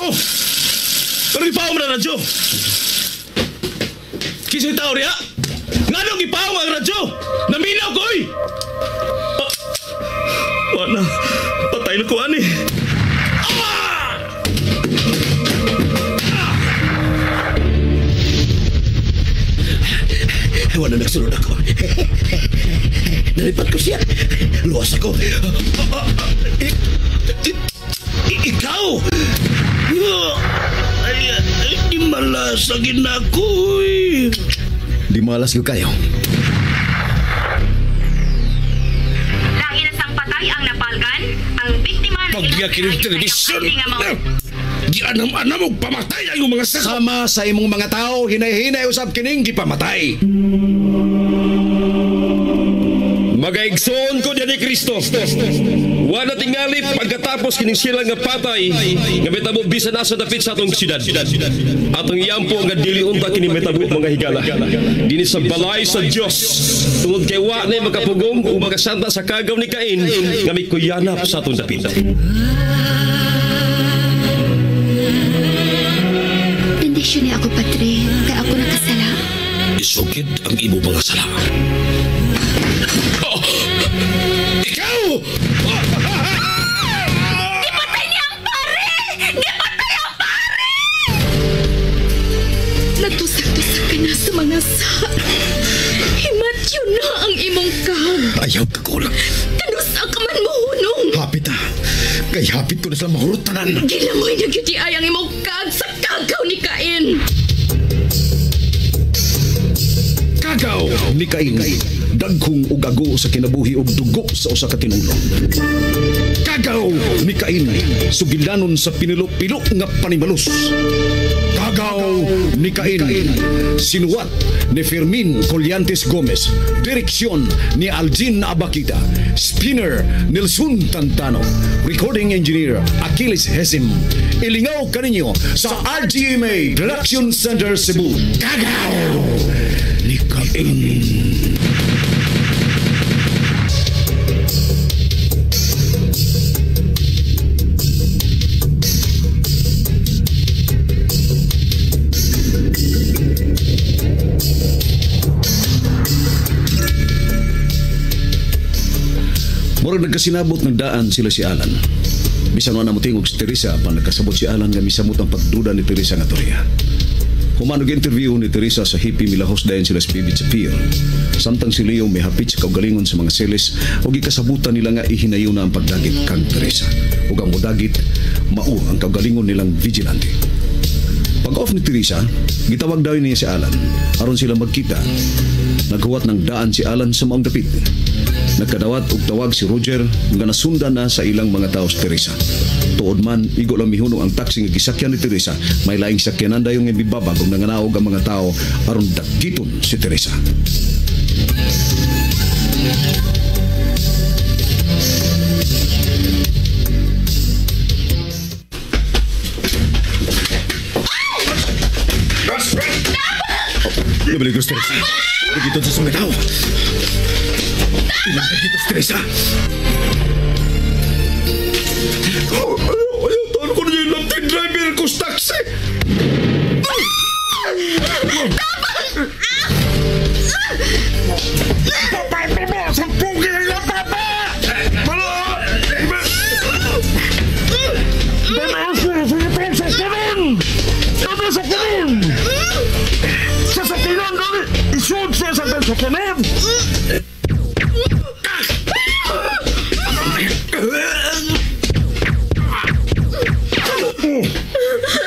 Oh! Pero ipaw mo na radyo! Kisa'y tao riya? Nganong ipaw ang radyo? Naminaw ko, oy! Wala. Patay na ko, ani. Ah! Wala nagsunod ako. Nalipat ko siya. Luwas ako. Ikaw! Ay, di malas ang ginako. Di malas ko kayo. Dahil sang patay ang napalgan, ang biktima ng Pagyakin ng telebisyon! Gianam-anam og pamatay ang mga sako! Sama sa imong mga tao, hinay-hinay usab kining gipamatay. Magaigsoon ko diyan ni Kristo. Wala tingali pagkatapos kining sila nga patay nga mitabo bisan asa dapit sa atong siyudad. Atong iyampo nga dili unta kini mitabo mga higala. Dinhi sa balay sa Dios tungod kay wa nay makapugong ug makasanta sa kagaw ni Cain nga mikuyanap sa atong dapit. Bendisyon niya ako, Padre, kay ako nakasala. Isukit ang imo mga sala. Oh! Ikaw! Gipatay niya ang pare! Gipatay ang pare! Natusak-tusak ka na sa mga sa. Himatyo na ang imong kag. Ayaw ka kulang. Kanusa ka man mohunong. Hapit ah. Kay hapit ko na sila mahurot tanan. Gilamoy na gyud ay ang imong kag sa kagaw ni Cain. Kagaw ni Cain. Dagkong ug ago sa kinabuhi ug dugo sa usa ka tinulo. Kagaw ni Cain, sugilanon sa pinilo-pilo nga panimalus. Kagaw ni Cain, sinuwat ni Fermin Collantes Gomez, direksyon ni Aljin Abakita, spinner Nelson Tantano, recording engineer Achilles Hesim. Ilingaw kaninyo sa RGMA Production Center Cebu. Kagaw ni Cain. Murag nagkasinabot ng daan sila si Alan. Bisan wala mo tingog si Teresa, pa nagkasabot si Alan nga misamot ang pagduda ni Teresa nga torya. Humanog interview ni Teresa sa hippie milahos dayon sila sa bibit sa pier. Samtang si Leo may hapit sa kaugalingon sa mga seles o gikasabutan nila nga ihinayo na ang pagdagit kang Teresa. Ug ang mudagit, mao ang kaugalingon nilang vigilante. Pag-off ni Teresa, gitawag daw niya si Alan aron sila magkita. Naghuwat ng daan si Alan sa maong dapit. Nagkadawat og tawag si Roger nga nasundan na sa ilang mga tao si Teresa. Tuod man, igo lang mihunong ang taxi nga gisakyan ni Teresa. May laing sakyanan dayon nga mibabag og nanganaog ang mga tao aron dagiton si Teresa. Nabalik ko si Teresa. Dagiton sa mga tao. Ilang dagito si Teresa. Ayaw, taon ko na yung lamting driver ko sa taxi.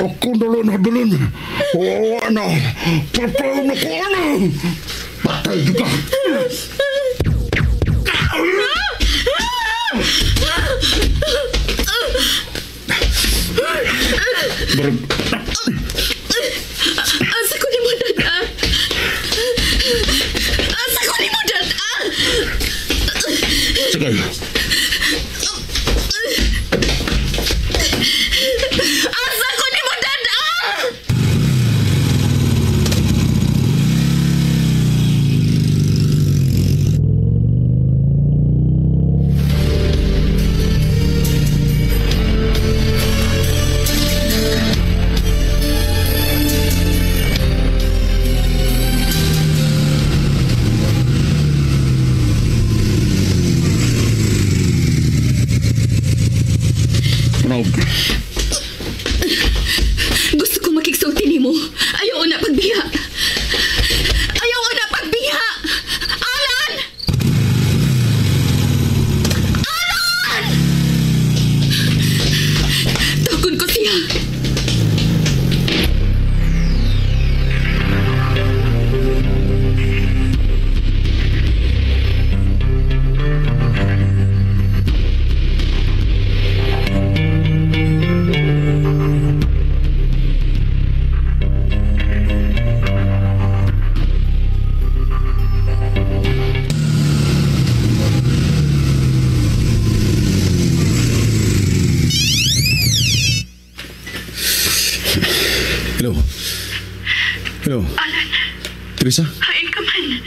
Ako na lang nabilin. Oo na. Patay na ko na. Patay ka. Asa ko ni mo dada? Asa ko ni mo dada? Sige. Asa ko ni mo dada? Hello. Hello. Alan. Teresa? Hain ka man.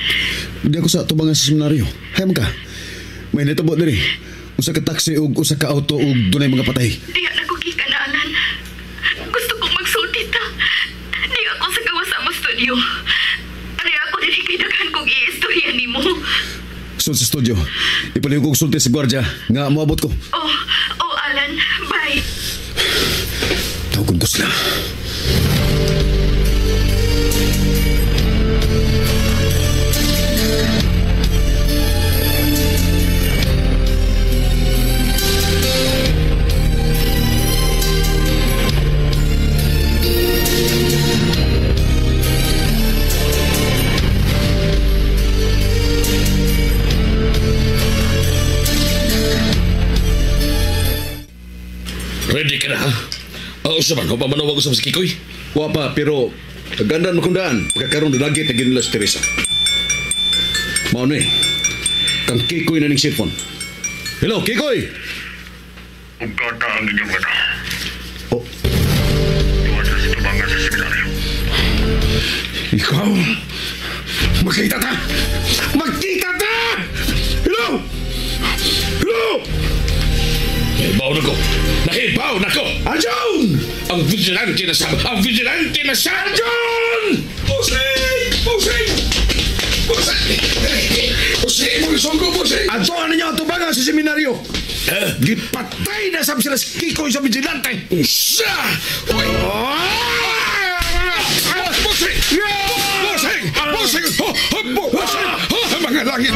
Di ako sa tubangan sa seminaryo. Hayam ka. May nitabo diri. Usa ka taxi ug usa ka auto ug dunay mga patay. Diya nagugi ka na, Alan. Gusto kong magsulti ta. Di ako sa gawas sa among studio. Ari ako diri kay daghan kong iistorya nimo. Sul sa studio. Ipalihog kong sulti sa gwardiya nga moabot ko. Oh, Alan. Bye. Tawgon ko sila. Ready ka na, ha? Oo, sa man. Huwag manawag usap si Kikoy. Wa pa, pero ganda mo kung daan. Pagkakaroon na lagi, tagin nila si Teresa. Mao na eh. Kang Kikoy na ning cellphone. Hello, Kikoy! Ugata ang inyong gana. Oh. Tuwa sa tubangan sa seminaryo. Ikaw! Magkita ta! Magkita ta! Hello! Hello! Nahibaw na ko! Nahibaw na ko! Arjun! Ang vigilante na sa... Ang vigilante na sa... Arjun! Pusing! Pusing! Pusing! Pusing! Mga ko, pusing! Adtoan ninyo ang tubangan sa seminaryo! Gipatay na sab sila si Kikoy sa vigilante! Usa! Uy! Pusing! Pusing! Pusing! Pusing! Mga langit!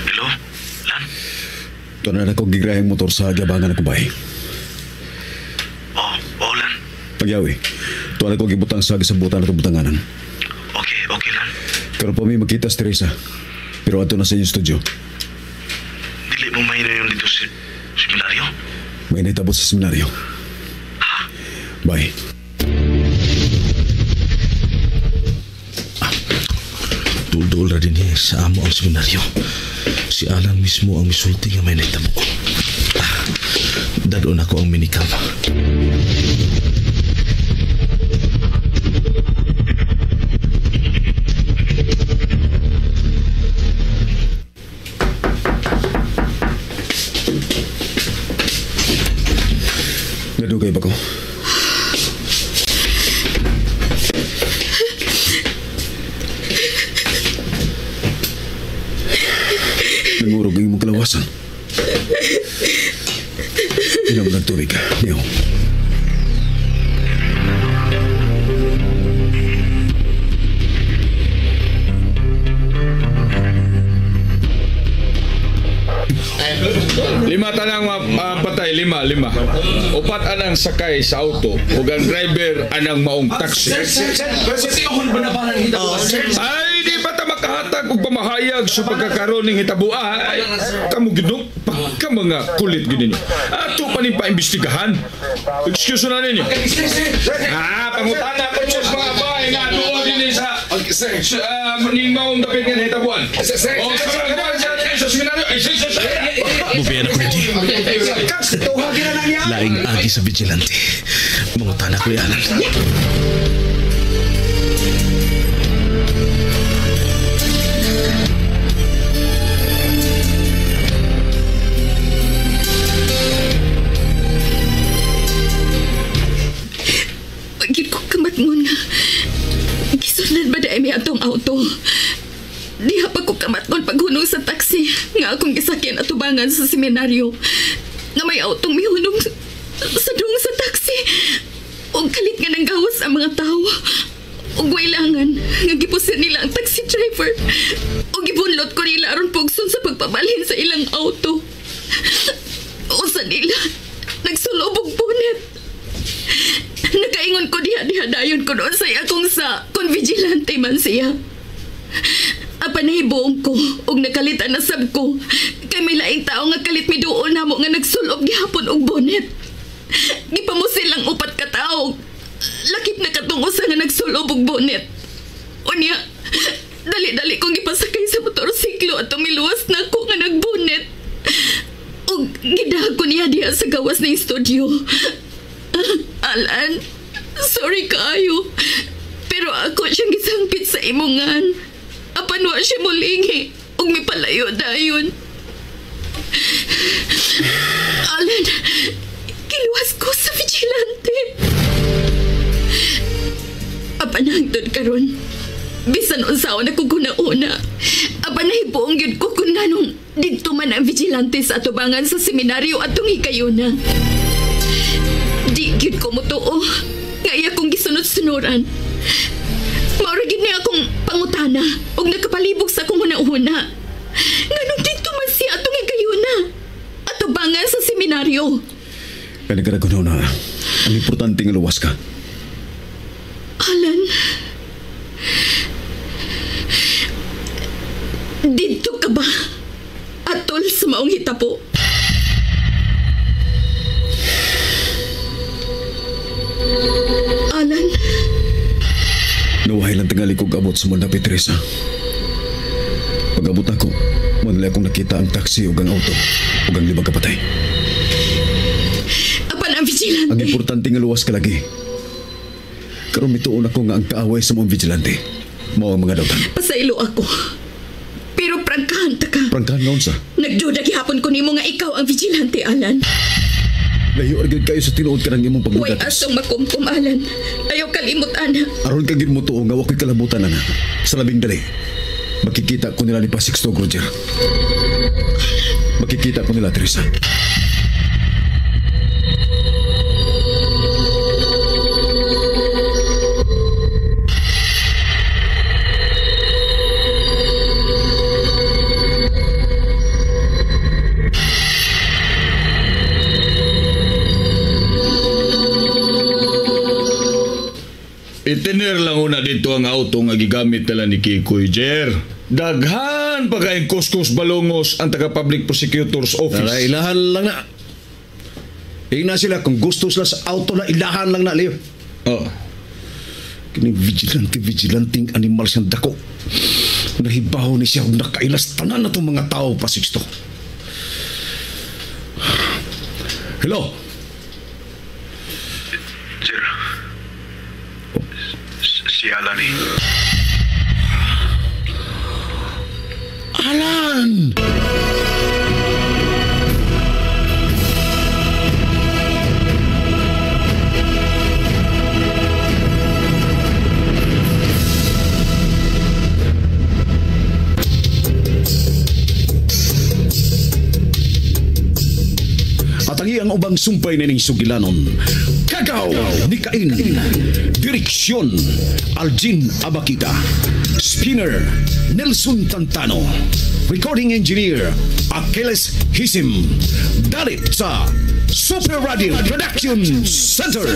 Hello? Lan? Tuwan na ako gigraheng motor sa gabangan ako bay. Oh, Lan. Pagyawi, tuwan ako gibutang sa gisabutan at butanganan. Okay, Lan. Pero pa may makita si Teresa. Pero ato na sa inyong studio. Dili mo mahina yung dito sa seminaryo? May naitabot sa seminaryo. Bye. Duldul ra din eh sa amo ang seminaryo. Si Alan mismo ang misulti nga may nahitabo. Dadon ako ang minicam. Nadugay ba ko? Nangurog ang imong kalawasan. Inom ng tubig. Niyo. Lima tanang patay, lima. Upat anang sakay sa auto ug ang driver anang maong taxi. Ay, di pa ta makahatag og pamahayag sa pagkakaroon ning hitabua. Ay, kamo gid pagka mga kulit gid ninyo. Ato pa ning paimbestigahan. Excuse na ninyo. Pangutana ko sa mga bahay nga duol dinhi sa ning maong dapit nga hitabuan. O sa seminaryo. Ay, sir. Bubiyan ako hindi. Laing agi sa vigilante. Mangutana ko Alan. Pagkit ko kamatngon nga. Gisundan ba dahil may atong auto? Diha pa ko kamatngon paghunong sa taxi nga akong gisakyan atubangan sa seminaryo. Nga may autong mihunong sa dung sa taxi. Og kalit nga nang gawas ang mga tao. Og wailangan nga gipusin nila ang taxi driver. Og gibunlot ko nila aron pugson sa pagpabalhin sa ilang auto. Usa nila, nagsulobog bonnet. Nakaingon ko diha-diha dayon ko doon sa akong sa kung vigilante man siya. Apan nahibuong ko og nakalitan na sab ko kay may laing tao nga kalit miduol namo nga nagsulob gihapon og bonnet. Gipamusil ang upat ka tawo. Lakip na katong usa nga nagsulob og bonnet. Unya, dali-dali kong gipasakay sa motorsiklo at tumiluwas na ko nga nagbonet. Og gidahag ko niya diha sa gawas ng studio. Alan, sorry kaayo. Pero ako siyang gisangpit sa imongan. Apan wa siya mulingi ug mipalayo dayon. Alan, kiluwas ko sa vigilante. Apan hangtod karon, bisan unsaon ako guna-una. Apan nahibuong gyud ko kung nganong didto man ang vigilante sa atubangan sa seminaryo atong higayuna. Di gyud ko motuo nga iya kong gisunod-sunuran. Maura gyud niya akong pangutana ug nakapalibog sa akong una-una. Nganong didto man siya atong higayuna atubangan sa seminaryo. Kaya nagkaragunaw na, ang importante nga luwas ka. Alan, didto ka ba? Atol sa maong hitabo. Alan, Nawahay lang tingali kong abot sa Moldapi, Teresa. Pag-abot ako, manali akong nakita ang taxi ug ang auto ug ang 5 kapatay. Apan ang vigilante. Ang importante nga luwas ka lagi. Karon mituon ako nga ang kaaway sa mong vigilante. Mao ang mga dautan. Pasaylo ako. Pero prangkahan ta ka. Prangkahan nga unsa? Nagduda gihapon ko nimo nga ikaw ang vigilante, Alan. Layo ra gyud kayo sa tinuod ka ng imong Way pagduda. asong makumkum, Alan. Ayaw kalimot, ana. Aron ka gyud mo tuo nga wa ko'y kalabutan, ana. Sa labing dali, makikita ko nila ni Pasixto, Roger. Makikita ko nila, Teresa. Itiner lang una dito ang auto nga gigamit nila ni Kikoy, Jer. Daghan pa kayong kuskus balongos ang taga-Public Prosecutor's Office. Tara, ilahan lang na. Ingna sila kung gusto sila sa auto na ilahan lang na, Leo. Oh. Kining vigilante, vigilanting animal siyang dako. Nahibaw ni siya kung nakailas tanan na itong mga tao pa, Sixto. Hello? Sir. Si Alan eh. Alan! At ang iyang ubang sumpay na ning sugilanon, Kagaw ni Cain. Direksyon, Aljin Abakita. Spinner, Nelson Tantano. Recording Engineer, Achilles Hisim. Dalit sa Super Radio Production Center.